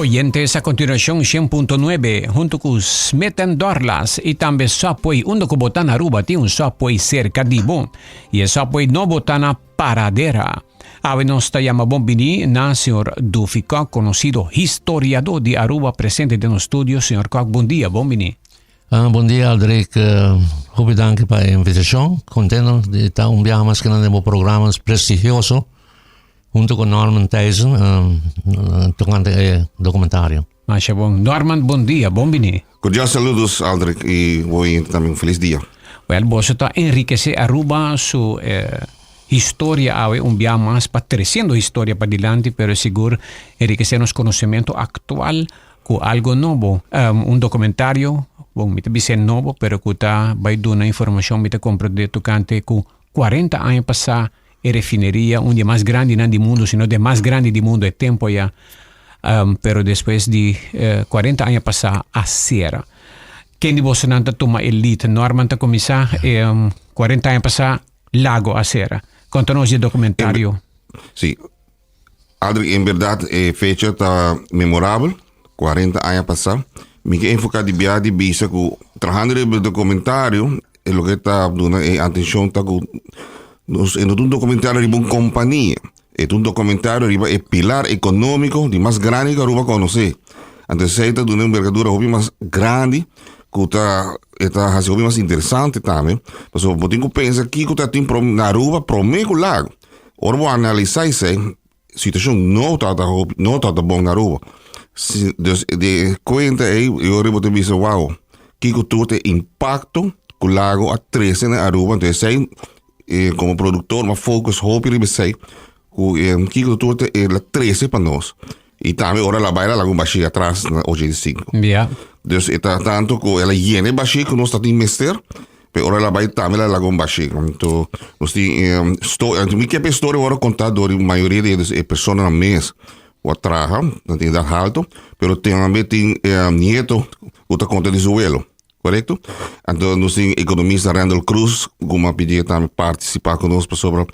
Oyentes, a continuacion 100.9 hunto cu Smith Dorlas y tambe Subway unda cu bo ta na Aruba tin un Subway cerca di bo y e Subway nobo ta na Paradera. Awe nos ta yama bon bini na señor Duffy Kock, conocido historiador di Aruba presente den nos studio. Señor Kock, bon dia, bon bini. Ah, bon dia Aldrich, uh, hopi danki pa e invitacion. Contento di ta un biaha mas que den programa prestigioso hunto con Norman Thijssen um, tocante e documentario. Masha bon. Norman, bon dia, bon bini. Cordial saludos Aldrich y hoy también un feliz dia. Wel, boso ta enriquece Aruba su eh, historia awe un bia mas pa treciendo historia pa dilanti, pero sigur enriquece nos conocimiento actual cu algo nobo, um, un documentario, bon, mi ta bisa nobo, pero cu ta bay duna informacion, mi ta comprende tocante cu 40 aña pasa e refineria, un di e mas grandinan di mundo, si no de mas grandi di mundo e tempo ya, um, pero despues di uh, 40 aña pasa a cera. Ken di bosonan ta tuma e lead? Norman ta cuminsa, um, 40 aña pasa Lago a cera. Conta nos di e documentario. Sí. Aldrich, en berdad e fecha ta memorabel, 40 aña pasá. Mi ke enfoká di bia di bisa ku trahando riba e dokumentario, e loke ta duna e atenshon ta ku nos e no ta un dokumentario riba un kompania, e ta un dokumentario riba e pilar ekonómiko di mas grandi ku Aruba konosé. Anto esei ta duna un envergadura hopi mas grandi ku ta e ta hasi hopi mas interesante tambe, pasobra bo tin ku pensa kiko ta tin na Aruba promé ku Lago. Ora bo analisá esei, situashon no tabata hopi, no tabata bon na Aruba. Si, dus di e kuenta ei, e ora bo ta bisa, wow, kiko tur ta e impakto ku Lago a trese na Aruba. Anto esei, komo produktor, mi a focus hopi riba esei, ku kiko tur ta el a trese pa nos. I tambe ora el a bai, el a laga un bashí atras na 85. Dus e ta tantu ku el a yena e bashí ku nos ta tin mester. Pe ora el a bai tambe el a laga un bashí. Anto nos tin storia, anto mi ke pa e storia wòrdu kontá dor di mayoria di e personanan mes ku a traha, nan tin edat haltu, pero tambe tin nieto ku ta konta di su welo, korekto? Anto nos tin ekonomista Randall Cruz ku mi a pidié tambe partisipá ku nos pasobra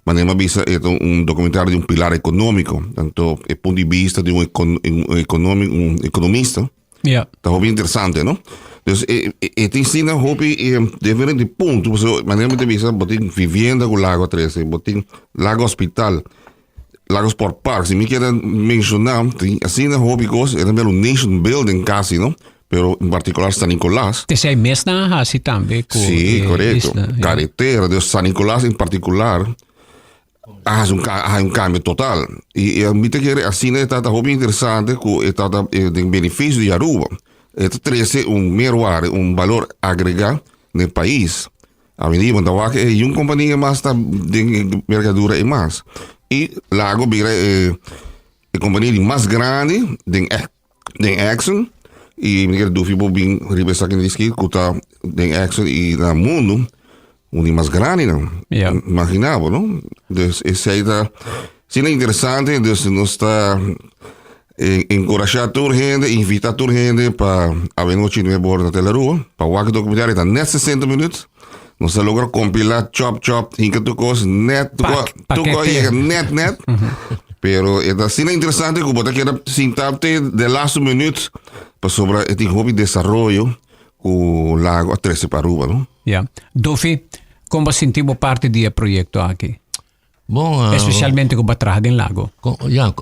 manera mi a bisa e ta un dokumentario di un pilar ekonómiko, anto e punto di bista di un un ekonomista. Ja. Ta hopi interesante, no? Dus e, e, e tin sina hopi e, diferente punto. So, manera mi te bisa, bo tin vivienda ku Lago 13, bo tin Lago Hospital, Lago Sport Park. Si mi kier menciona, tin asina hopi kos, e ta un nation building casi, no? Pero en particular San Nicolas. Te sei mes na hasi tambe ku Sí, e correcto. isla, ja. Carretera, dus San Nicolas en particular a hasi un, a hasi un cambio total. Y, y mi ta kere asina e tata hopi interesante ku e tata eh, den beneficio di Aruba. E ta trece un meerwaarde, un balor agrega den pais. A mi di, bo ta wak e un compania mas ta den envergadura e mas. Y Lago bira e, e compania di mas grandi den den Exxon y mi kere dufi bo bin riba esaki na diski ku ta den Exxon y na mundo un di mas grandinan. Ja. Imagina bo, no? Dus esei ta asina interesante, dus nos ta eh, enkurashá tur hende, invitá tur hende pa avenochi nuebe ora na Telerua, pa wak e documentario, ta net 60 minuut. Nos a logra compilá chop chop, hinka tur kos net, tur Pak- ko- tur ko pakete. yega net net. Pero e ta asina interesante ku bo ta keda sintá te de laatste minuut pasobra e tin hopi desaroyo ku Lago a trese pa Aruba, no? Ja. Duffy, kon bo sinti bo parti di e proyekto aki? Bon, eh, Especialmente ku bo a traha den Lago. Ja,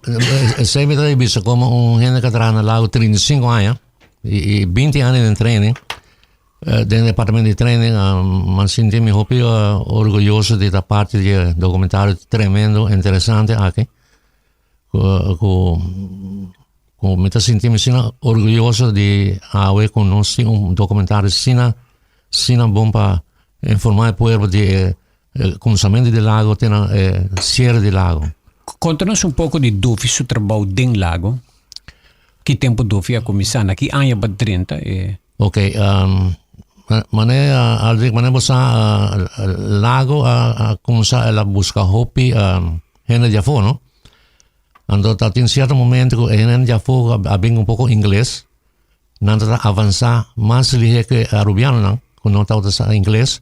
esei mi ta bisa komo un hende ku a traha na Lago 35 aña i 20 aña den training. Eh, den departamento di training, uh, man sinti mi hopi uh, orgulloso di ta parte di e documentario tremendo, interesante aki. Ku, ku, ku mi ta sinti mi sina orgulloso di awe ku nos tin un documentario sina, sina bon pa informa e pueblo di e, e kuminsamentu di lago te na e cierre di lago. Konta nos un poko di Duffy su trabou den Lago. Ki tempu Duffy a kuminsá? Na ki aña ba drenta e. Ok, um, mane Aldrich, mane bo sa uh, Lago a, a kuminsá el a buska hopi um, hende di afó, no? Anto ta tin cierto momento ku e hende di afó a, a bin un poko ingles, nan ta avansá mas lihé ke arubianonan ku no tabata sa ingles.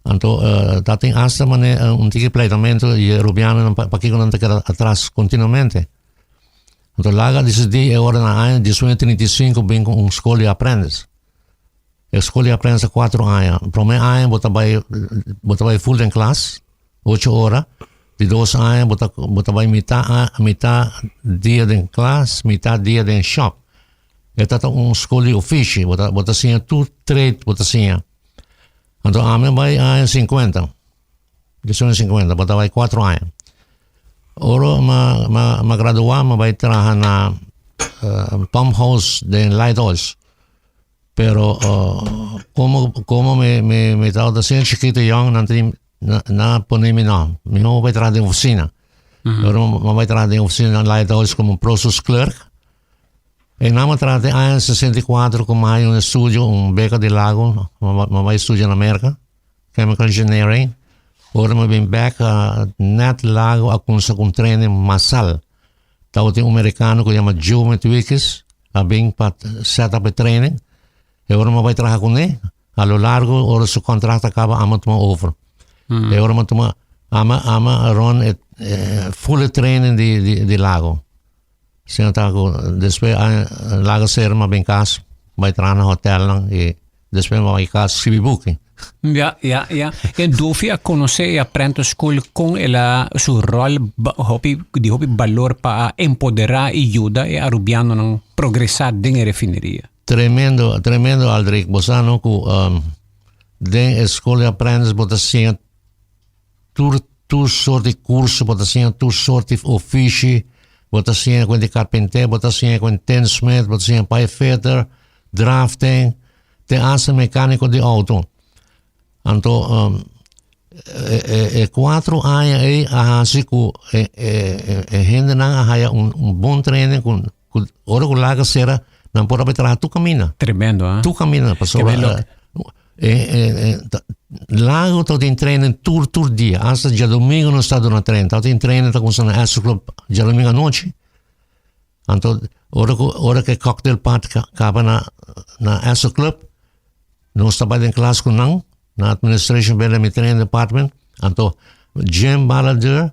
Anto uh, ta tin hasta mane un tiki pleitamento di arubianonan pa, pakiko nan ta keda atras continuamente. Anto Lago a disidí e ora na aña 1935 bin ku un skol di aprendiz. E skol di aprendiz ta kuatro aña. Promé aña bo ta bai bo ta bai full den klas, ocho ora. Di dos aña bo ta bo ta bai mitá mitá dia den klas, mitá dia den shop. E ta ta un skol di ofishi, bo ta bo ta siña tur trade bo ta siña. Anto ami a bai aña sinkuenta, diesun sinkuenta, bo ta bai kuatro aña. Ora mi mi mi gradua mi bai traha na pump house den Lighthouse. Pero como como mi mi mi tabata asina chikito yòn nan tin nan a pone mi nò, mi no bai traha den ofisina. Ora mi bai traha den ofisina na Lighthouse komo process clerk. E nan a traha te aña 64 ku mi haña un estudio, un beka di Lago, mi bai studia na Merka, Chemical Engineering. Ora mi bin bek, net Lago a kumsa ku un training masal. Tabatin un merikano ku yama Joe Metwikis, a bin pa set up e training. E ora mi bai traha kuné, a lo largo ora su contract a kaba ami a tuma over. E ora mi a tuma, ami ami a run e full e training di di di Lago. Asina ta ku despues Lago sera mi a bin kas, bai traha na hotelnan i despues mi a bai kas skibi buki. Ja, ja, ja. En Duffy a conoce e apprentice school con el a su rol hopi di hopi balor pa a empodera y yuda e Arubianonan progresa den e refineria. Tremendo, tremendo Aldrich. Bo sa no ku den e skol di apprentice bo ta siña tur tur soort di curso, bo ta siña tur soort di ofishi, bo ta siña con di carpinter, bo ta siña con tinsmith, bo ta siña pipe fitter, drafting, te hasta mecánico di auto. Anto um, e, e, e cuatro aña ei a hasi cu e, e, e, e hendenan a haya un, un bon training cu, cu ora cu laga cera, nan por a traha tu camina. Tremendo, ah. Tu camina, pasobra e, e, e, Lago ta tin training tur tur dia. Hasta djadomingo nos ta duna training. Ta tin training ta kumsa na Astro Club djadomingo anochi. Anto ora ku ora ku e cocktail party kaba na na Astro Club, nos ta bai den klas ku nan na administration building mi training department. Anto Jim Balladur,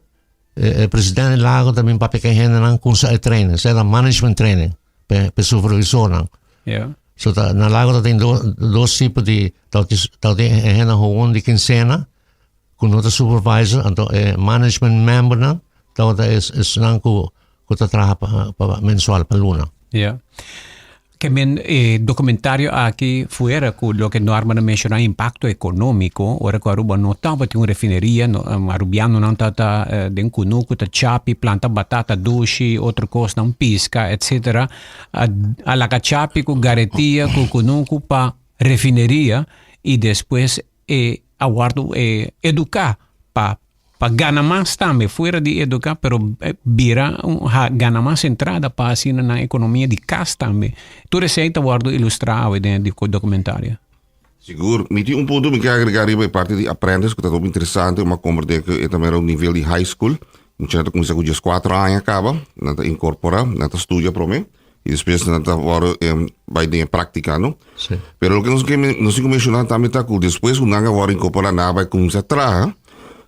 e, e presidente di Lago ta bin papia ku e hendenan kumsa e training. Esei ta management training pe pe supervisornan. Ja. So ta na Lago ta tin dos dos tipo di ta ta tin e hende gewoon di quincena ku no ta supervisor anto e management membernan tabata es esnan ku ku ta traha pa pa mensual pa luna. Ja. Ke men e documentario aki fuera ku loke Norman a menciona impacto economico ora ku Aruba no tabatin un refineria no Arubianonan tabata den kunuku ta chapi planta batata dushi otro kosnan pisca etcetera a a laga chapi ku garetia ku kunuku pa refineria y despues e a wordo e educa pa pa gana mas tambe fuera di educa pero bira un ha gana mas entrada pa asina nan economia di cas tambe tur esey ta wordo ilustra awe den e documentario. Sigur, mi tin un punto mi ke agrega riba e parti di apprentice ku ta hopi interesante, mi a komprende ku e ta mera un nivel di high school, muchanan ta kuminsá ku dieskuater aña kaba, nan ta inkorporá, nan ta studia promé i despues nan ta wòrdu bai den e práktika no. Sí. Pero loke nos ke nos tin ku menshoná tambe ta ku despues ku nan a wòrdu inkorporá nan a bai kuminsá traha,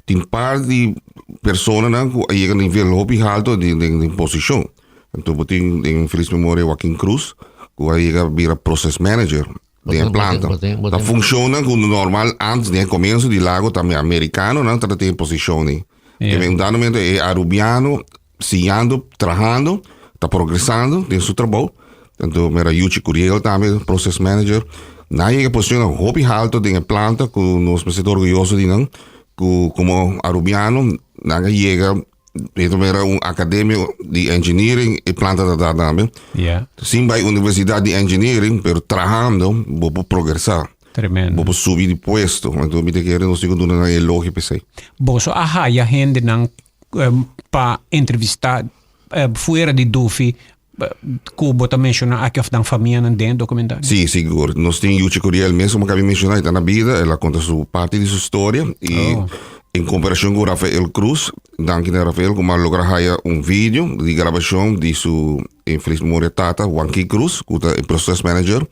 tin par di personanan ku a yega nivel hopi halto den den posishon. Anto bo tin den felis memoria Joaquin Cruz ku a yega bira process manager den e planta. Ta funcionnan ku normal antes den e comienzo di Lago tambe americanonan tabata tin e posishon ei. Ja. En dado momento e Arubiano siñando, trahando, ta progresando den su trabou. Anto mira Yuchi Curiel tambe, process manager. Nan yega posicionnan hopi halto den e planta ku nos mester ta orguyoso di nan, ku komo Arubiano nan a yega e ta mira un academia di engineering e planta ta da tambe. Ja. Sin bai universidad di engineering, pero trahando bo por progresa. Tremendo. Bo por subi di puesto. Anto mi ta kere nos tin ku duna nan elogio p'esei. Boso a haya hendenan pa entrevista fuera di Dufi ku bo ta menshoná aki òf nan famianan den e dokumentario? Sí, sigur. Nos tin Yuchi Curiel mes, komo kabi menshoná, e ta na bida, el a konta su parti di su storia i en komparashon ku Rafael Cruz, danki na Rafael ku a logra haya un video di grabashon di su infeliz memoria tata Juanqui Cruz, ku ta e process manager,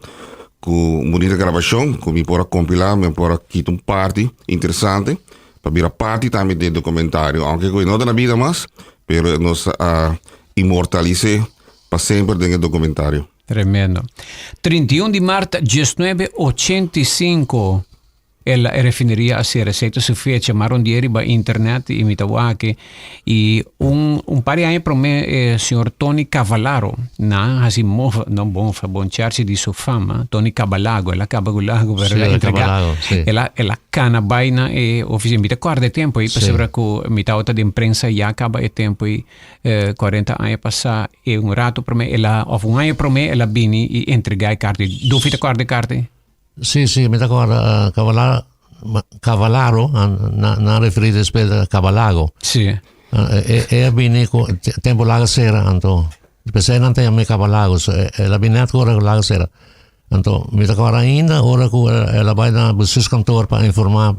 ku un bunita grabashon ku mi por a kompilá, mi por a kita un parti interesante. Pa bira parti tambe den documentario, aunke cu e no ta na bida mas, pero nos a inmortalise. pa semper den e documentario. Tremendo. 31 di maart 1985 el e refineria a sera. Esei ta su fecha. M'a rondie riba internet y mi ta wak y un un par di aña prome e señor Tony Cavallaro na hasi mofa, no mofa, bon cherchi di su fama, Tony Cabalago, el a caba cu lago pero el a entrega, el a el a cana bay na e oficina. Mi ta corda e tempo ey pasobra cu mi tabata den prensa ya caba e tempo ey. 40 aña pasá e un rato promé el a, of un aña promé el a bini i entregá e karta. Dufi ta kòrda e karta ei? Sí, sí, mi ta kòrda Cavallaro, Cavallaro, nan a referí despues a Cabalago. Sí. E, e a bini ku tempu Lago sera, anto p'esei nan ta yam'é Cabalago, so el a bini nèt ku ora ku Lago sera. Anto mi ta kòrda ainda ora ku el a bai na bestuurskantoor pa informá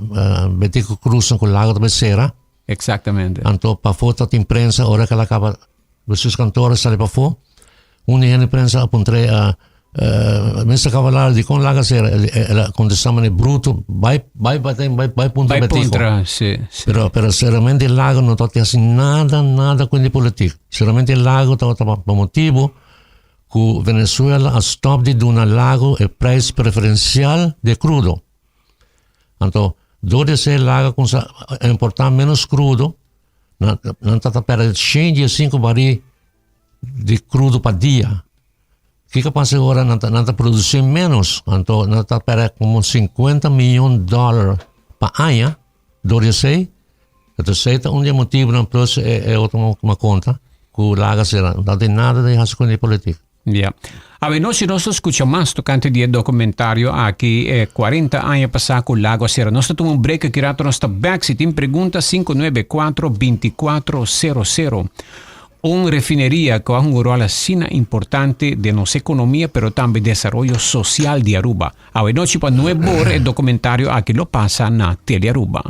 Betico Croes ku Lago ta bai sera. Exactamente. Anto pafó ta tin prensa, ora ku el a kaba bestuurskantoor a sali pafó, un di hende prensa a puntr'é, Mister Cavallaro, dikon laga sera? El a kontestá manera bruto, bai, bai baten, bai, bai puntra Bai Betico. puntra, sí, sí. Pero, pero seramente Lago no tabata hasi nada, nada ku hende politik. Seramente Lago tabata pa motibu ku Venezuela a stòp di duna Lago e prijs preferensial di e krudo. Anto, dor di esei laga kumsa importá ménos krudo, nan nan ta ta pèrdè shen di e sinku barí di krudo pa dia. Kiko pasa ora nan ta nan ta produsí ménos, anto nan ta pèrdè komo sinkuenta miyon dòler pa aña dor di esei. Anto esei ta un di e motibunan plus e e otro ku mi a konta ku laga sera. No tin nada di hasi ku e politik. Ya. Awe nochi nos ta skucha mas tokante di e dokumentario aki e 40 aña pasá ku Lago a sera. Nos ta tuma un break aki rato nos ta bèk. Si tin pregunta 594 2400. Un refineria ku a hunga un ròl asina importante den nos ekonomia pero tambe desaroyo sosial di Aruba. Awe nochi pa nuebor e dokumentario aki lo pasa na Telearuba.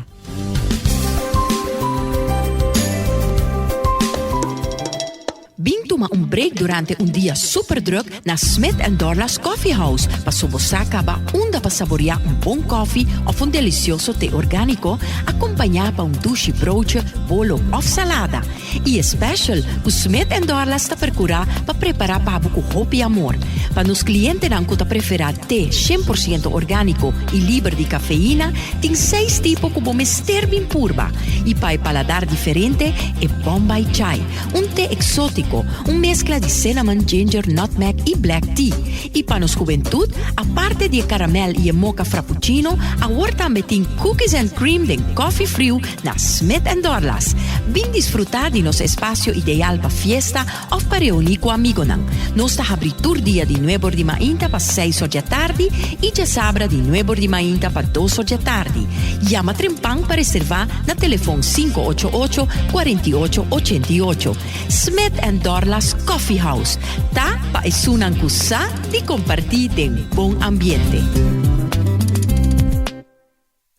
Bin tuma un break durante un dia super druk na Smith and Dorlas Coffee House paso bo sa caba unda pa saborea un bon koffie of un delicioso te organico acompaña pa un dushi broodje, bolo of salada. Y e special cu Smith and Dorlas ta percura pa prepara pa bo cu hopi amor. Pa nos clientenan cu ta prefera te 100% organico y liber di cafeína, tin seis tipo cu bo mester bin purba. Y pa e paladar diferente, e Bombay Chai. Un te exótico, un mezcla di cinnamon, ginger, nutmeg y black tea. Y pa nos hubentud, aparte di e caramel y e mocha frappuccino, awor tambe tin cookies and cream den coffee friu na Smith and Dorlas. Bin disfruta di nos espacio ideal pa fiesta of pa reuni cu amigonan. Nos ta habri tur dia di nuebor di mainta pa seis or djatardi y djasabra di nuebor di mainta pa dos or djatardi. Yama trempan pa reserva na telefon 588 48 88. Smith and Dorlas Coffee House ta pa esunnan cu sa di comparti den bon ambiente.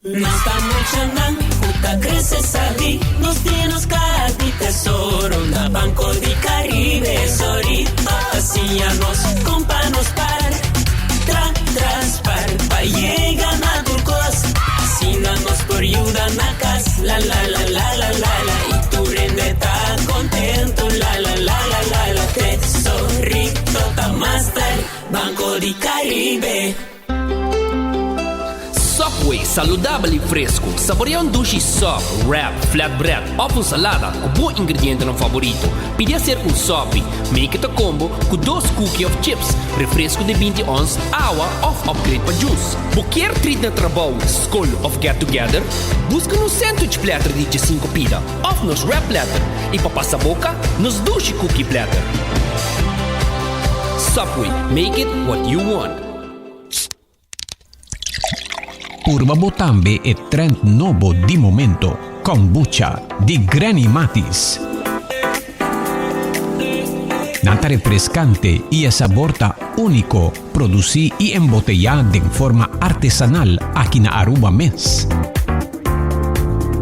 Nos ta muchanan ku ta krese sabí, nos tin nos kaha di tesoro na Banco di Caribe. Sorito ta siña nos kon pa nos par, tra tras par pa yega na tur kos. Asina nos por yuda na kas, la la la la la la la, i tur hende ta kontento, la la la la la la. Tesorito ta master, Banco di Caribe. Subway, saludabel y fresco. Saborea un dushi sub, wrap, flatbread of un salada cu bo ingredientenan favorito. Pidi hacer un sopi. Make it a combo cu dos cookie of chips, refresco di 20 ons, awa of upgrade pa juice. Bo kier treat na trabou, scol of get together? Busca nos sandwich platter di 15 pida of nos wrap platter y pa pasa boca, nos dushi cookie platter. Subway, make it what you want. Purba bo tambe e trend nobo di momento, Kombucha di Granny Matis. Nan ta refrescante y e sabor ta unico, produci y embotella den forma artesanal aki na Aruba mes.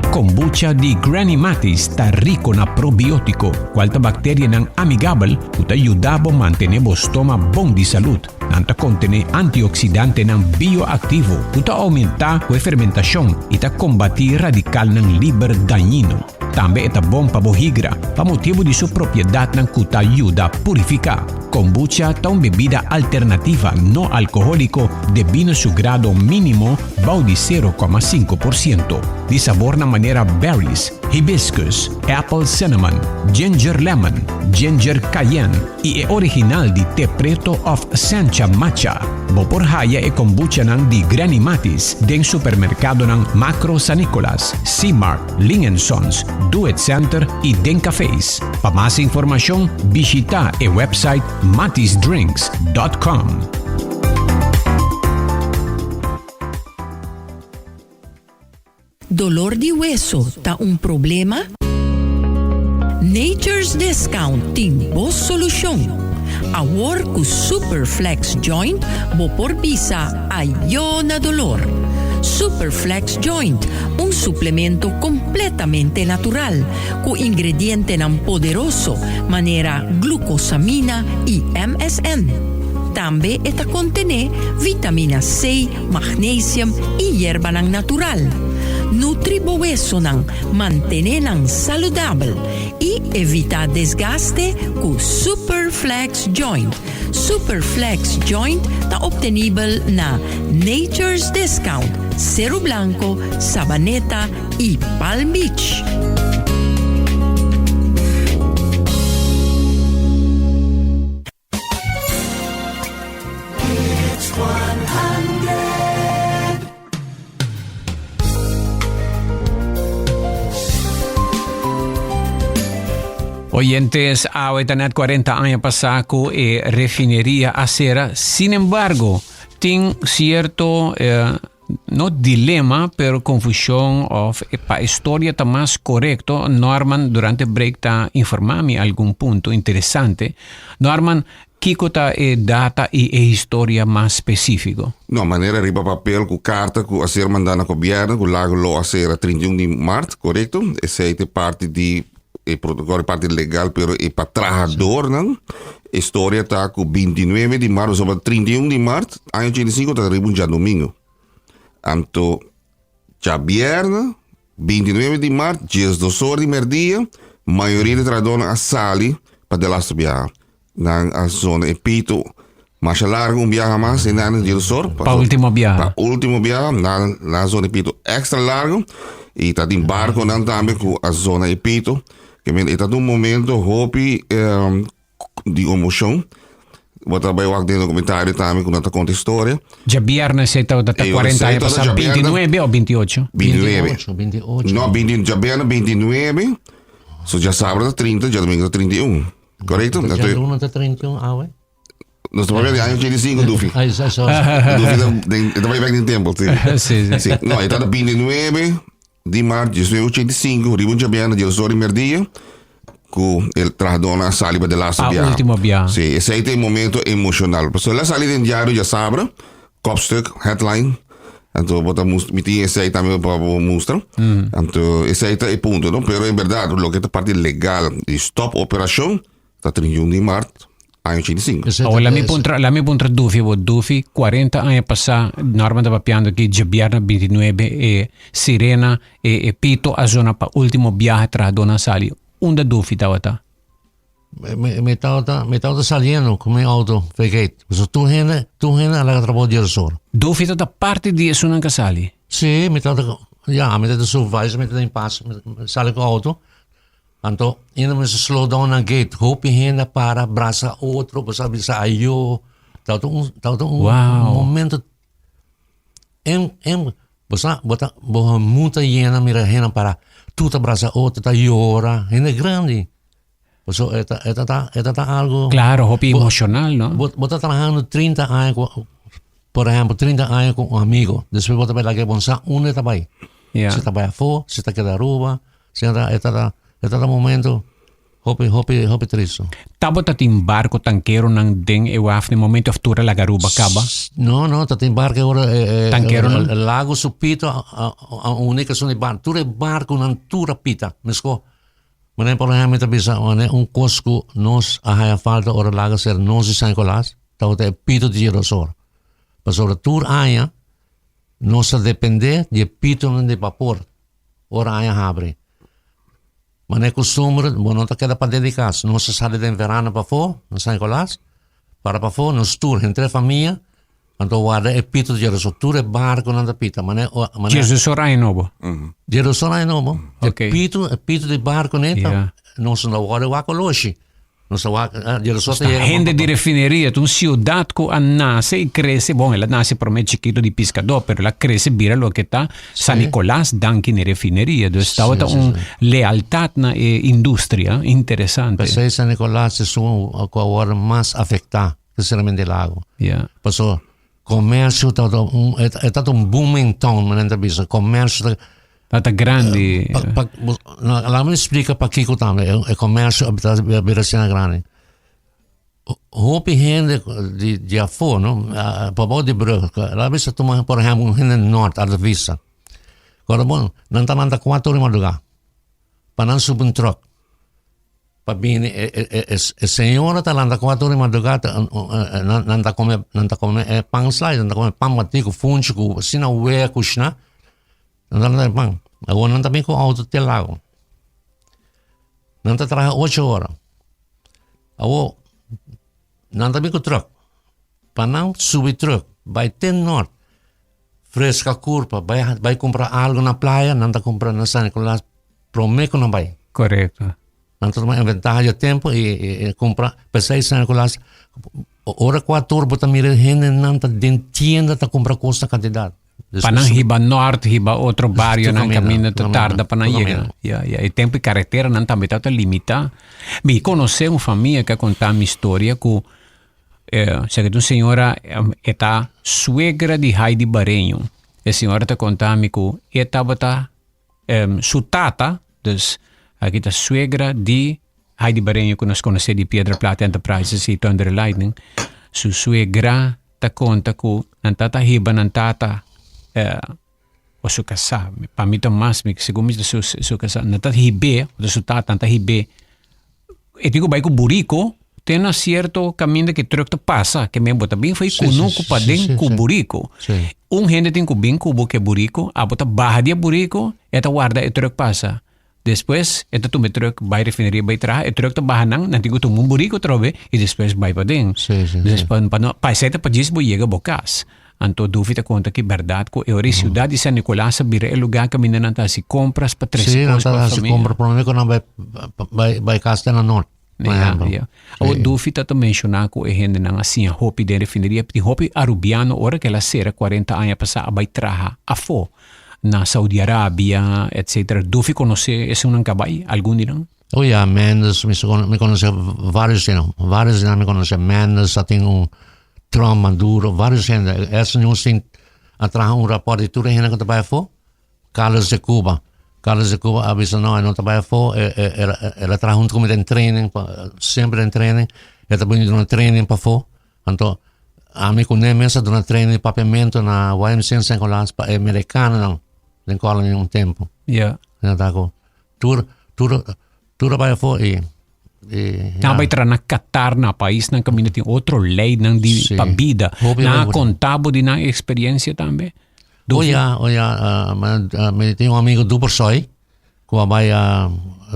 Kombucha di Granny Matis ta rico na probiotico, cual ta bacterianan amigabel cu ta yuda bo mantene bo stoma bon di salud. Nan ta kontené antioksidantenan bioaktivo ku ta oumentá ku e fermentashon i ta kombatí radikalnan liber dañino. Tambe e ta bon pa bo higra, pa motibu di su propiedatnan ku ta yuda purifiká. Kombucha ta un bebida alternativa no alkohóliko debí na su grado mínimo bou di 0,5%. Di sabornan manera berries, hibiscus, apple cinnamon, ginger lemon, ginger cayenne i e original di te preto òf sencha matcha. Bo por haya e kombuchanan di Granny Mattis den supermerkadonan Makro San Nicolas, C-Mart, Ling and Sons, Do It Center y den cafés. Pa mas informacion bishita e website mattisdrinks.com. Dolor di weso ta un problema? Nature's Discount tin bo solucion. Awor cu Super Flex Joint bo por bisa ayo na dolor. Super Flex Joint, un suplemento completamente natural, cu ingredientenan poderoso manera glucosamina y MSM. Tambe e ta contene vitamina C, magnesium y yerbanan natural. Nutri bo wesonan, mantene nan saludabel y evita desgaste cu Super Flex Joint. Super Flex Joint ta obtenibel na Nature's Discount, Seru Blanco, Sabaneta y Palm Beach. Oyentes, awe ta net 40 aña pasá ku e refineria a sera. Sin embargo, tin cierto eh, no dilema, pero confusión of eh, pa historia ta mas correcto. Norman durante break ta informa mi algún punto interesante. Norman, Kiko ta e data i e historia mas spesífiko? No, manera riba papel ku karta ku a ser mandá na gobièrnu ku lago lo a sera 31 di mart, korekto? Esei ta e parti di e protokòl, e parti legal, pero e pa trahadornan e storia ta ku 29 di mart, pasobra 31 di mart aña 85 ta riba un djadumingu. Anto djabièrnè 29 di mart, 12 or di mèrdia, mayoria di trahadornan a sali pa delaster biaha. Nan a zona e pito masha largo un biaha mas en nan di sor. Pa último biaha. Pa último biaha nan nan zona e pito extra largo y ta tin barco nan tambe cu a zona e pito. Que men e ta un momento hopi um, di emocion. Bo ta bai wak den documentario tambe cu nan ta conta historia. Djabièrnè esei tabata ta Ey, 40 aña tabata pasá, djabièrnè. 29 o 28? 29. 28, 28. No, 20, djabièrnè 29. So djasabra ta 30, djadomingo ta 31. Correcto? Dja Entonces, luna ta 31 awe. nos ta papia di año 85, Dufi. Ay, sa, sa. Dufi ta, den, ta bai back den tempo, sí. Sí, sí. Sí. No, e tata 29 di maart 1985, riba un djabièrnè di las ora di merdia, ku el trahadónan a sali pa de laatste Pa biaha. último biaha. Sí, esei ta e momento emocional. Pasobra el a sali den diario djasabra, kopstuk, headline, anto bo ta mus, mi tin esei tambe pa bo mustra. Anto esei ta e punto, no? Pero en berdad, loke ta parti legal di stop operacion ta 31 di maart aña 85. Esei ta- Awor, laat mi esei- puntra, laat mi puntra Dufi, bo Dufi, 40 aña pasá, Norman ta papiando aki, djabièrnè 29, e sirena, e, e pito a zona pa último biaha trahadónan sali. Unda Dufi tabata? Mi, mi tabata, mi tabata saliendo ku mi auto vergeet. So tur hende, tur hende a laga trabou di el Dufi tabata parti di esunnan ku a sali? Sí, mi tabata, ya, mi tabata supervisor, mi tabata in pas, mi sali ku auto. Anto, hende mester slow down na gate. Hopi hende a para, brasa otro, bo sa bisa ayo. Tabata un, tabata un Wow. momento en, en, bo sa, bo ta, bo muta yena mira hende para, tur ta brasa otro, ta yora, hende grandi. Paso e ta, e ta, ta, e ta, ta algo. Claro, hopi emocional, no? Bo, bo ta trabajando 30 aña ku, por ejemplo, 30 aña ku un amigo. Después bo ta bai laga e bon sa unda e ta bai. Ja. Si ta bai afó, si ta keda Aruba, si ta, e ta, ta, e ta ta momento hopi, hopi, hopi tristo. Tabata tin barco tankeronan den e waf den momento of tur a laga Aruba caba? No, no, ta tin barco ora e, e, Tankeronan? e, e lago su pito a, a, a uni que son e bar, tur e barconan tur a pita. Mesco, Manera por ehempel mi ta bisa manera un kos ku nos a haya falta ora laga ser nos di San Nicolas tabata e pito di Girasol. Pasobra tur aña nos ta depende di e pitonan di bapor ora aña habri. Manera kustumber, bo no ta keda paden di kas. Nos a sali den verano pafó, na San Nicolas, para pafó, nos tur, henter e famia, anto warda e pito di Jerusalén. Tur e barkonan ta pita. Manera, manera. Jerusalén aña nobo. Jerusalén aña nobo. E pito, e pito di barko neta, nos no wòrdu wak oloshi. Nos a wak, Jerusalén ta yega. Hende di refineria, ta un siudat ku a nase i krese, bon, el a nase promé chikito di piskadó, pero el a krese bira loke ta San Nicolas danki na e refineria. Dus tabata un lealtat na e industria interesante. P'esei San Nicolas esun ku a wòrdu mas afektá, spesialmente Lago. Pasobra komersio tabata un, e tabata un booming town, manera nan ta bisa. Komersio ta. Tabata grandi. Pa, pa, laat me splika pakiko tambe e komersio a bira asina grandi. Hopi hende di di afó, no, pabou di brug, laat me bisa tuma por ehèmpel un hende nòrt Altavista. Kòrda bon, nan ta lanta kuater ora di madrugá pa nan subi un tròk pa bini e e e e señora ta lanta kuater ora di madrugá nan nan ta kome nan ta kome e pan slai, nan ta kome pan batí ku funchi ku asina wea kushná. Nan ta lanta pan. Awor nan ta bin ku outo te lago. Nan ta traha ocho ora. Awor nan ta bin ku truck. Pa nan subi truck bai te nort, freska kurpa, bai bai kumpra algo na playa, nan ta kumpra na San Nicolas prome ku nan bai. Korekto. Nan ta tuma ventaha di e tempo i i kumpra. P'esei San Nicolas ora ku atur bo ta mira hendenan ta den tienda ta kumpra kos na kantidat. Pa nan hiba nort, hiba otro barionan kaminda ta tarda pa nan yega. Ya, ya. E tempo e kareteranan tambe tabata limitá. Mi konosé un famia ku a konta mi historia ku eh, seki ta un señora e ta suegra di Heidi Bareño. E señora ta konta mi ku e tabata su tata, dus aki ta suegra di Heidi Bareño ku nos konosé di Piedra Plata Enterprises i Thunder and Lightning, su suegra ta konta ku nan tata hiba nan tata o su kasá, pa mi ta mas segun mi ta su su kasá, nan ta hib'é, o su tata nan ta hib'é, e tin ku bai ku buriko te na sierto kaminda ku e trùk ta pasa, ke men bo ta bin for e kunuku paden ku buriko. Un hende tin ku bin ku bo ku e buriko, abo ta baha di e buriko, e ta warda e trùk pasa. Despues e ta tuma e truck bai refineria bai traha, e truck ta baha nan, nan tin ku tuma un buriku atrobe i despues bai paden. Sí, sí, Des sí. pa pa no pa esei ta pa djis bo yega bo kas. Anto Dufi ta konta ki bèrdat ku e ora e siudat di San Nicolas a bira e lugá kaminda nan ta hasi kompras pa trese Sí, nan kos ta pa hasi famia. kompra promé ku nan bai bai bai kas te na nort, por Ja, ehèmpel. ja. Awor Sí. Dufi ta ta menshoná ku e hendenan a siña hopi den refineria. Tin hopi arubiano ora ku el a sera kuarenta aña pasá a bai traha afó. na Saudi Arabia, etcetera. Dufi conoce esunnan ka bai, algun di nan? Oh ya, Mendes, mi mi conoce varios di nan, varios di nan mi conoce. Mendes a tin un Trump, Maduro, varios hende. Esa nos tin a traha un rapport di tur e hende ku ta bai afó. Carlos de Cuba, Carlos de Cuba a bisa no, e no ta bai afó, e e el a traha hunto ku mi den training, semper den training, e ta bini duna training pafó. Anto, ami ku ne mes a duna training di papiamentu na YMCA in San Nicolas pa e merikanonan den Colony un tempu. Ja. Nan ta ku tur tur tur a bai afó i i Nan a bai traha na Qatar, na paisnan kaminda tin otro leinan di Sí. pa bida. Hopi Nan a bai konta bo di nan eksperiencia tambe? Oh ya, oh ya, mi tin un amigo Dupersoy ku a bai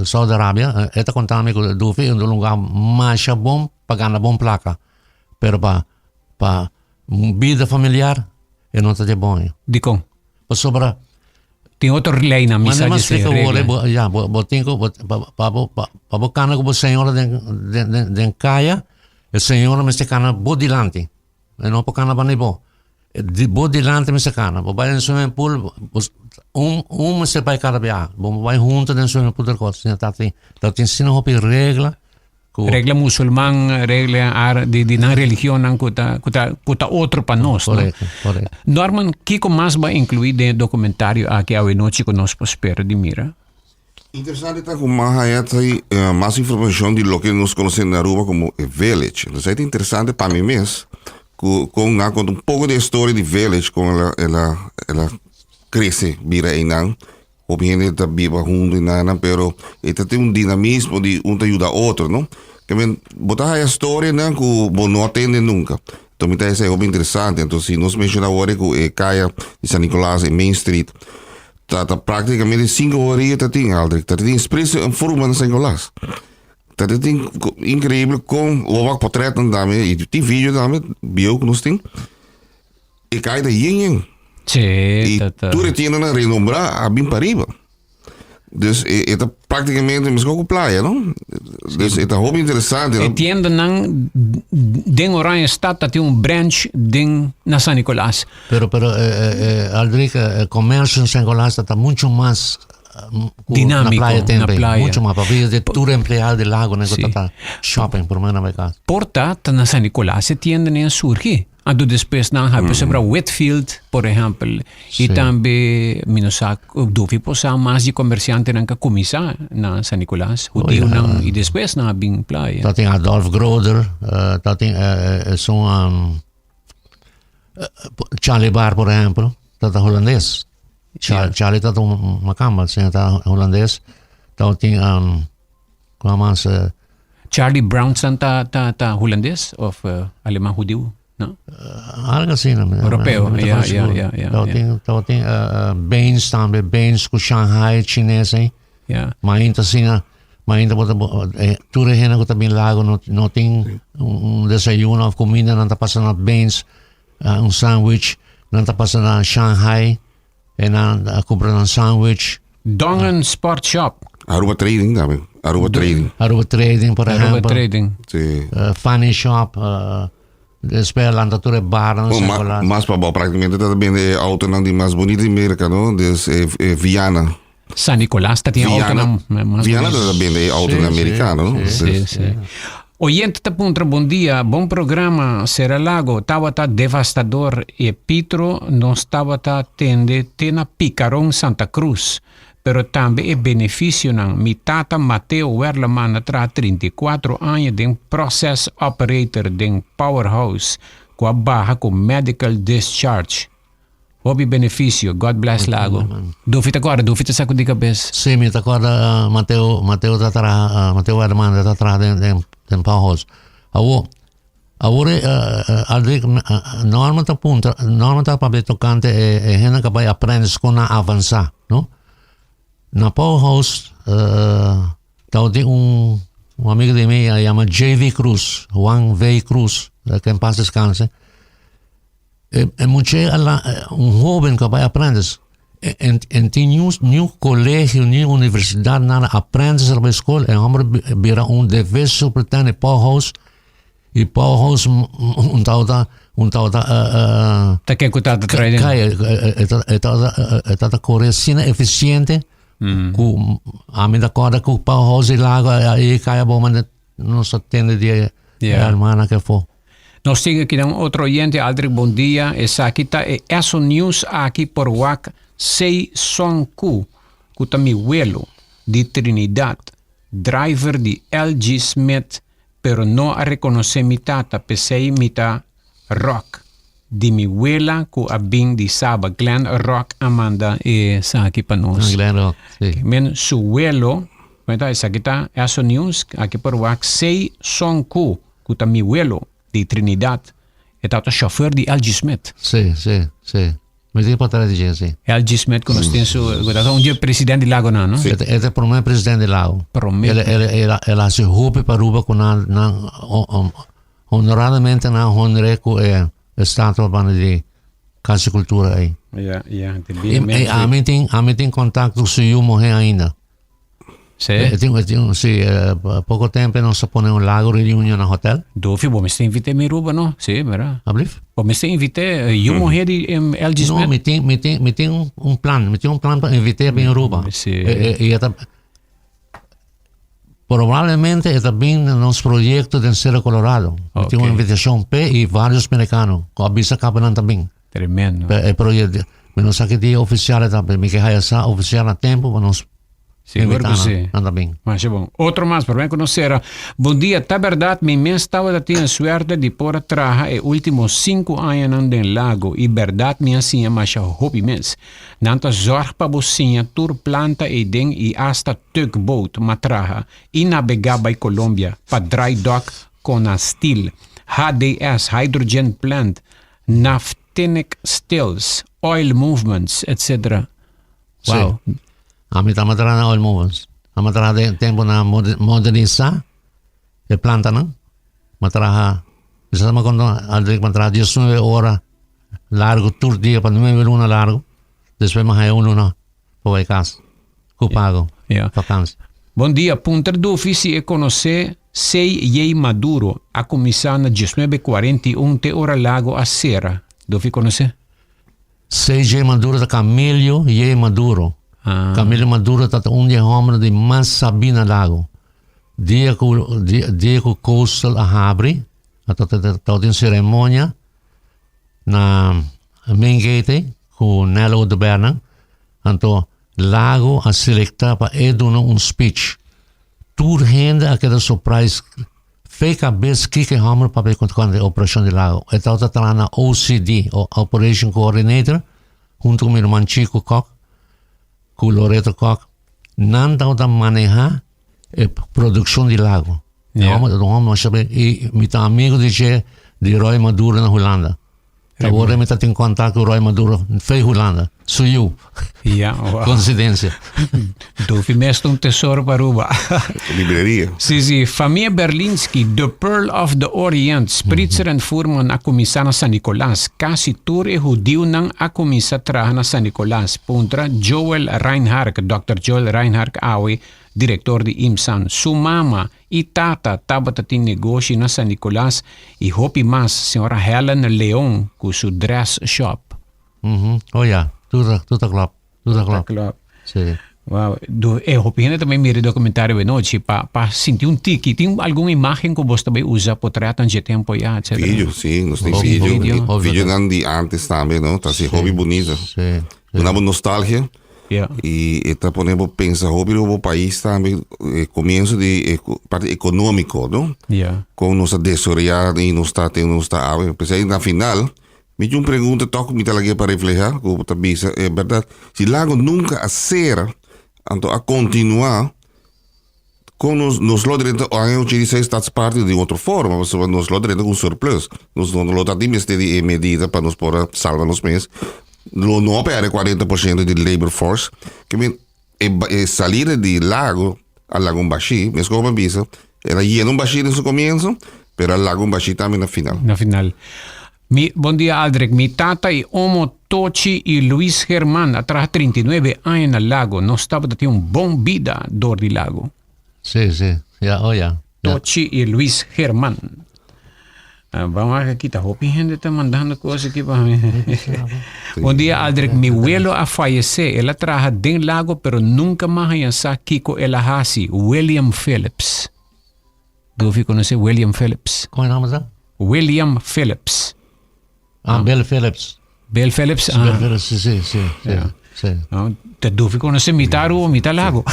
Saudi Arabia, e ta konta mi ku Dufi e un lugar masha bon pa gana bon plaka, pero pa pa bida familiar e no ta di bon. Dikon? Pasobra Tin otro leynan mi sa Manda di mas se regla. Bo, ya, bo, bo tin ku, bo, pa, pa, bo, pa, pa bo kana ku bo señora den, den, den, den kaya, e señora mester kana bo dilanti. E no por kana banda di bo. Di bo dilanti mester kana. Bo bai den swimming pool, bo, un, un mester bai kada biaha. Bo no bai hunto den swimming pool tur kos. Ta tin, ta tin asina hopi regla ku. Regla musulman, regla ar, di, di nan religionnan ku ta, ku ta, ku ta otro pa nos, no? Korekto, korekto. Norman, kiko mas bo a inkluí den e dokumentario aki awenochi ku nos por spera di mira? Interesante ta ku mas haya ta mas informashon di loke nos konosé na Aruba komo e village. Entonces ta interesante pa mi mes ku kon nan konta un poko di e storia di village kon el a el a el a krese bira einan. Hopi hende ta biba huntu einan pero e ta tin un dinamismo di un ta yuda otro no. Ke men bo ta haya storianan ku bo no a tende nunka. Enton mi ta hesei hopi interesante. Enton si nos menshoná awor ku e kaya di San Nicolas e Main Street. Ta ta prácticamente 5 horas ta tin, Aldrich. Ta tin expresso en forma na San Nicolas. Ta tin increíble con wak portret dame y tin video dame, bio que nos tin. E kai ta yen yen. Sí, Y ta, ta. tur e tiendanan renombrá a bin pariba. Dus e, e ta prácticamente mesmo ku playa, no? Dus e ta hopi interesante. E no? tiendanan den Oranjestad ta tin un branch den na San Nicolas. Pero, pero, eh, eh, eh, Aldrich, eh, comercio en San Nicolás está mucho más ku Dinámico, na playa na tempe. playa. Mucho más. Papi, de tur empleado del lago, Sí. sí. Shopping, por menos na casa. Porta ta na San Nicolas e tiendanan a surgi. Anto despues nan a mm. Whitfield, por ehempel. Y tambe mi no sa Dufi por sa mas di comerciantenan cu a cuminsa na San Nicolas. Hudiunan Oh, ja. y despues nan a bin playa. Dat tin Adolf Groder, dat tin zo'n Charlie Bar, por ehempel, dat ta holandes. Charlie dat un macamba, sino ta holandes. Dat tin Kua mas? Charlie Brownson ta ta ta hulandes of aleman hudiu, no? Algo asina. Europeo, ya, ya, ya, ya. Tabatin, tabatin Baines tambe, Baines ku Shanghai chines ei. Ya. Mainta asina, mainta bo ta tur e hende ku ta bin lago no no tin un desayuno of kuminda nan ta pasa na Baines, un sandwich, nan ta pasa na Shanghai. E nan a kumpra nan sandwich. Dongen Sport Shop. Aruba Trading tambe. Aruba Trading. Aruba Trading, por Aruba ehempel. Trading. Sí. Funny Shop. Despues a lanta tur e barnan Oh, ma, secular. mas pa bou prácticamente ta bende e autonan di mas bonito di Merca, no? Dus e, e Viana. San Nicolas ta tin Viana, autonan mas Viana bonito. ta bende e autonan Sí, sí, americano, no? sí. Sí, Dus, sí. Oyente ta puntra, bon dia, bon programa, Sera Lago tabata devastador e Pitro nos tabata tende te na Picaron Santa Cruz, pero tambe e beneficionan, mi tata Mateo Werleman a traha 34 aña den process operator den Powerhouse cu a baha cu medical discharge. Hopi beneficio. God bless Lago. Dufi ta corda, Dufi ta sacudi cabes. Sí, mi ta corda Mateo, Mateo ta traha, Mateo Herman ta traha den, den, den Powerhouse. Awo, awor Aldrich, Norman ta puntra, Norman ta papia tocante e, e hende ka bai apprentice con nan avansa, no? Na Powerhouse, tabatin un, un amigo di mi a yama JV Cruz, Juan V. Cruz, que en paz descanse. E, e muché a la, un hoben ku a bai aprendes, en, en tin niun, niun colegio, niun universidad, nada, aprendes a bai skol, e homber bira un DV superintendent Powerhouse, i Powerhouse un tabata, un tabata, Ta ken ku tata trae den? Kai, e, e tabata, e tabata kore asina eficiente, ku ami ta korda ku Powerhouse di Lago a yega kai abou, mane nos a tende di e hermana ke afó. Nos tin aki dan otro oyente, Aldrich, bon dia. Esaki ta e Esso News aki por wak Sei Song Ku, ku ta mi welo, di Trinidad, driver di LG Smith, pero no a rekonosé mi tata, p'esei mi ta Rock, di mi wela ku a bin di Saba. Glenn Rock a manda esaki pa nos. Glenn Rock, si. Men su welo, esaki ta Esso News aki por wak Sei Song Ku, Ku ta mi welo di Trinidad. E tabata chauffeur di LG Smith. Sí, sí, sí. Mi tin portret di dje, sí. LG Smith ku nos tin su, ku tabata un dje president di Lago nan, no? E ta, e ta promé president di Lago. Promé. El, el, el, el hasi hopi pa Aruba ku nan, nan honoradamente nan honr'é ku e estatua banda di Kas di Kultura ei. Ja, ja, I, i ami tin, ami tin kontakto ku su yu muhé ainda. Sí. E tin, e tin, sí, eh, poco tempo nos a pone un lago reunion na hotel. Dofi, bo mester invité mi Ruba, no? Sí, verdad? Ablief? Bo mester invité yu muher di LG Smith? No, mi tin, mi tin, mi tin un, un plan, mi tin un plan pa invité mi Aruba. Sí. E, e, e ta, probablemente e ta bin na nos proyecto den Cerro Colorado. Mi tin un invitacion p'e y varios mericano cu a bisa caba nan ta bin. Tremendo. E proyecto, mi no sa ki dia oficial e ta, pero mi ke haya sa oficial na tempo pa nos Sigur ku si. Nan ta bin. Masha bon. Otro mas, prome ku nos sera. Bon dia, ta bèrdat mi mes tabata tin e suerte di por a traha e ultimo sinku añanan den Lago i bèrdat mi a siña masha hopi mes. Nan ta zòrg pa bo siña tur planta eiden i asta tugboat ma traha i nabegá bai Colombia pa dry dock Conastil, HDS, Hydrogen Plant, Naftinic Stills, Oil Movements, etc. Wow. Si. Ami ta traha na oil movers. Ami traha den tempo na modernisa e plantanan. Mi traha, mi sa konta Aldrich, mi traha 19 ora largo tur dia pa 9 luna largo. Despues mi haya un luna pa bai kas. Ku pago. Ja. Vakantie. Bon dia, puntra Dufi si e conoce C.J. Maduro a cuminsa na 1941 te ora Lago a cera. Dufi conoce? C.J. Maduro ta Camilio J. Maduro. Ah. Camilio Maduro ta un di e homber di mas sabí na Lago. Dia ku dia, dia ku Coastal a habri, a ta ta ta tin ceremonia na main gate ku Nello Odubernan. Anto Lago a selecta pa e duna un speech. Tur hende a keda surprise. Fe kabes kiko e homber papia tocante e operacion di Lago. E tabata traha na OCD, o Operation Coordinator, hunto ku mi ruman Chico Kok, ku Loreto Kok. Nan tabata maneha e produccion di Lago. E homber ta un homber masha be y mi ta amigo di dje di Roy Maduro na Hulanda. Awor mi ta tin contact cu Roy Maduro fe Hulanda. Su yu. Ja, wow. Coincidencia. Dufi mes ta un tesoro pa Aruba. Libreria. Si, si. Famia Berlinski, The Pearl of the Orient, Spritzer en Fuhrman a cuminsa na San Nicolas. Casi tur e hudiunan a cuminsa traha na San Nicolas. Puntra Joel Reinhardt, Dòkter Joel Reinhardt awe director di IMSAN. Su mama I tata tabata tin negoshi na San Nicolas y hopi mas, señora Helen Leon cu su dress shop. Mhm. Oh ya, tur ta, tur ta klop, tur ta klop. Klop. Sí. Wow, do, e hopi hende tambe mira e documentario e nochi pa, pa sinti un tiki. Tin algun imagen cu bos ta bay usa, potretnan dje tempo ya, etcetera? Video, sí, nos tin Hopi, video. video. Hopi. Videonan di antes tambe, no? Ta así hopi bunita. Sí. Duna bo nostalgia. Ja. Y e ta pone bo pensa hopi riba bo pais tambe, e comienzo di e parte economico, no? Ja. Con nos a desaroya y nos ta te nos ta awe. P'esei na final, mi tin un pregunta tok mi ta lag'é pa refleha, ku bo ta bisa e berdad. Si Lago nunca a sera, anto a continua, Kon nos nos lo drenta aña 86 ta parti di otro forma, pasobra nos lo drenta ku un surplus. Nos no lo ta tin mester di e medida pa nos por a salba nos mes. Lo no a perde 40% di labor force. Ke men e e salida di Lago a laga un bashí, meskos ku mi a bisa, el a yena un bashí den su komienso, pero a laga un bashí tambe na final. Na final. Mi, bon dia Aldrich, mi tata y omo Tochi y Luis German a traha 39 aña na Lago, nos tabata tin un bon bida door di Lago. Sí, sí, ya, oh ya. Ya. Tochi y Luis German. Ah, vamos a aki ta hopi hende ta mandando cos aki pa mi. Bon dia Aldrich, mi welo a fallece, el a traha den Lago pero nunca mas haña sa kico el a haci, William Phillips. Dufi conoce William Phillips. Con e nomber ta? William Phillips. Ah, Bill Phillips. Bill Phillips. Ah. Bill Phillips, sí, sí, sí. sí, Ja. sí. No, te Dufi conoce mitad Aruba, mitad Lago.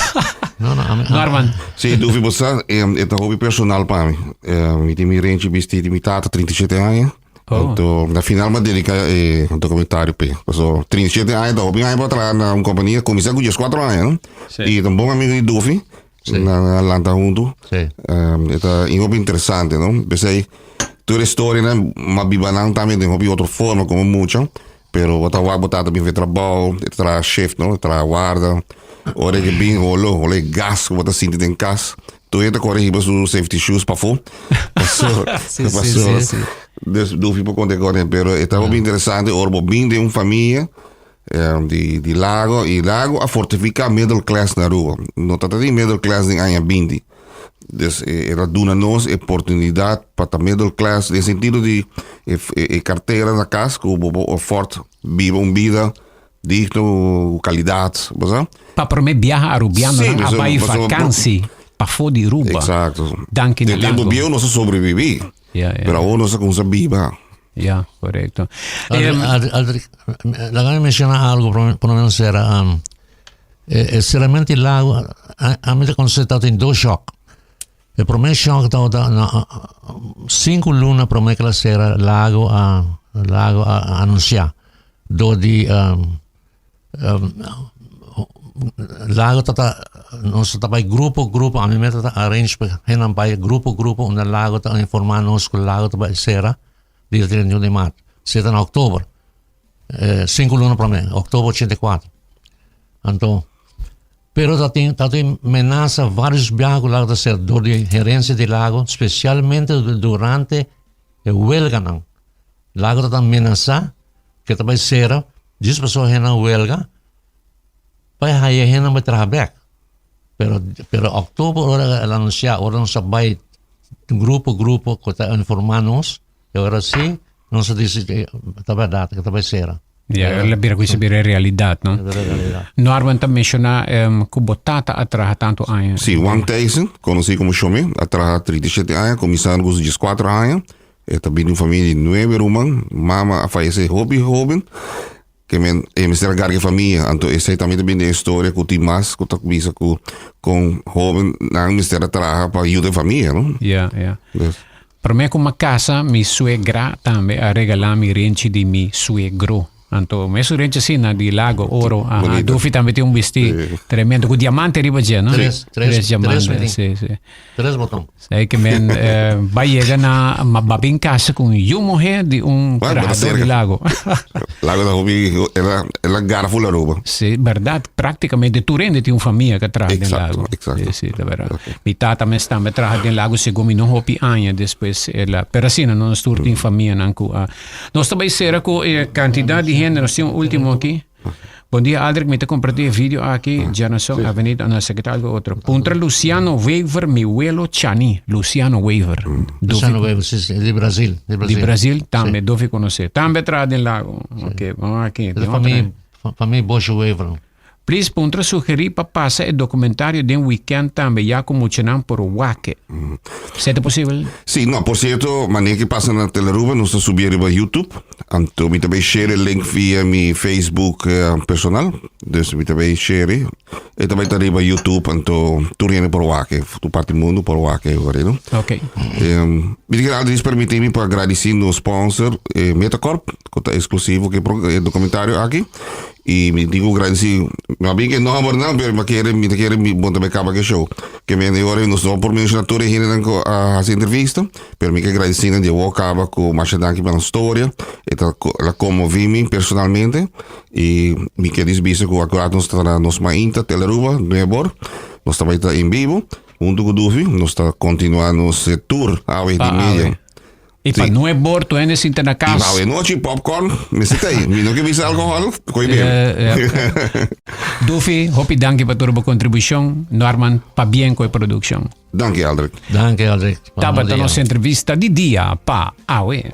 No, no, ami, Norman. Sí, Dufi, bo sa, eh, e ta hopi personal pa mi. Eh, mi tin mi renchi bisti di mi tata, 37 aña. Oh. Anto, na final m'a dedica e documentario p'e. Paso, 37 aña ta hopi aña pa traha na un compania. Cuminsa cu 14 aña, no? Sí. Y ta un bon amigo di Dufi. Sí. Nan a lanta huntu. Sí. Um, e ta un hopi interesante, no? P'esei, tur e storianan, m'a biba nan tambe den hopi otro forma como mucha, pero bo ta wak bo tata bin fe trabou, e ta traha shift, no? E traha warda. Ora ke bin holo, holo e gas ku bo ta sinti den kas, tur hende ta kore hiba su safety shoes pafó. Paso, Sí, sí, paso, sí, sí. Dus Dufi por konta e kos, pero e ta hopi interesante ora bo bin den un famia, Di di Lago y Lago a fortifica middle class na Aruba. No ta tin middle class den aña binti. Dus e ta duna nos e oportunidad pa ta middle class den sentido di e e cartera na cas cu bo por afford biba un bida digno cu calidad, bo sa? Pa prome biaha Arubianonan Sí, a bai vakansi pafó di Aruba. Exacto. Danki na Den tempo Lago. bieu nos a sobrevivi. Ja, ja. Pero awor nos a cuminsa biba. Ja, correcto. Aldri, Aldri, Aldri, laga mi menciona algo por lo menos era um, e, e seramente lago a, a mi ta considera tin dos shock. E prome shock tabata na cinco luna prome que la sera lago a lago a anuncia door di um, Lago ta ta nos ta bai grupo grupo ami mes ta ta arrange pa hendenan bai grupo grupo unda Lago ta informa nos ku Lago ta bai sera dia 31 di mart. Sera na oktober, sinku luna prome, oktober 84. Anto, pero ta tin ta tin menasa varios biaha ku Lago ta ser dor di gerencia di Lago, specialmente durante e huelganan. Lago ta ta menasa ke ta bai sera djis pasobra hendenan huelga pa e haya hendenan bai traha bek. Pero pero oktober ora el anuncia ora nos a bai grupo grupo ku ta informa nos e ora si nos a disi ta berdad ke ta bai sera. Ja, el a bira ku esei bira realidat, no? Norman ta menshoná ku bo tata a traha tantu aña. Sí, Juan Thijssen, konosí komo Shomé, a traha 37 aña, kuminsando ku su dieskuater aña. E ta bini un famia di nuebe ruman. Mama a fayesé hopi hóben. Ke men e mester a garga e famia. Anto esei tambe ta bini den e storia ku tin mas ku ta bisa ku kon hóben nan mester a traha pa yuda e famia, no? Ja, ja. Dus. Promé ku m'a kasa, mi suegra tambe a regalá mi renchi di mi suegro. Anto mesun renchi asina di Lago Oro. Aha, Bonito. Dufi tambe tin un bistí tremendo ku diamante riba dje, no? Tres, tres, Tres diamante, tres mi tin. sí, sí. Tres boton. Sei ke men eh, ba yega na ma ba bin casa ku un yu muher di un Bueno, trahador cerca. di Lago. Lago ta hopi, el a, el a gara full Aruba. Sí, verdad. Prácticamente tur hende tin un famia que traha den Exacto, Lago. exacto. Sí, sí, ta verdad. Ok. Mi tata mes tambe traha den Lago segun mi no hopi aña despues el a, pero asina nos tur tin famianan ku a. Nos ta bai sera ku e kantidat di hende, nos tin un ultimo aki. Bon dia Aldrich, mi ta comparti e video aki, Janason Avenida, no, esaki ta algo otro. Puntra Luciano Wever, mi welo Chani, Luciano Wever. Luciano Wever, si, si, di Brasil, di Brasil. Di Brasil tambe, si. Dofi conoce. Tambe traha den Lago. Si. Ok, vamos aki. De familia, familia Bosch Wever. Please puntra sugeri pa pasa e documentario den weekend tambe, ya cu muchanan por wak. Esei ta posibel? Sí, no, por cierto, manera que pasa na Telearuba, nos ta subi riba YouTube. Anto mi ta bay share e link via mi Facebook eh, personal. Dus mi ta bay share. E ta bay ta riba YouTube, anto tur hende por wak, tur parti mundo por wak, no? Ok. Um, mi ta kere permiti mi pa agradeci nos sponsor, eh, Metacorp, ku ta exclusivo ku e pro- e documentario aki. Y mi tin cu gradici, mi a bin ke nomber nan, pero mi kere, mi ta kere mi bon tambe caba ke show. Ke mi ora nos no por menciona tur e hendenan cu a haci entrevista, pero mi ke gradici nan di awor caba cu masha danki pa nan storia. E ta la conmovi mi personalmente y mi ke dis bisa cu acurat nos ta na nos mainta Telearuba, nuebe or, nos ta bay ta en vivo hunto cu Dufi, nos ta continua nos tour awe di Pa media. awe. I pa Sí. nueb bor tu hende sinta na I kas. awe nochi popcorn, mester ta ei. Mi no ke bisa alkohòl, koi bebe. Eh, eh. Dufi, hopi danki pa tur bo kontribushon. Norman, pabien ku e produkshon. Danki, Aldrich. Danki, Aldrich. Tabata nos entrevista di dia pa awe.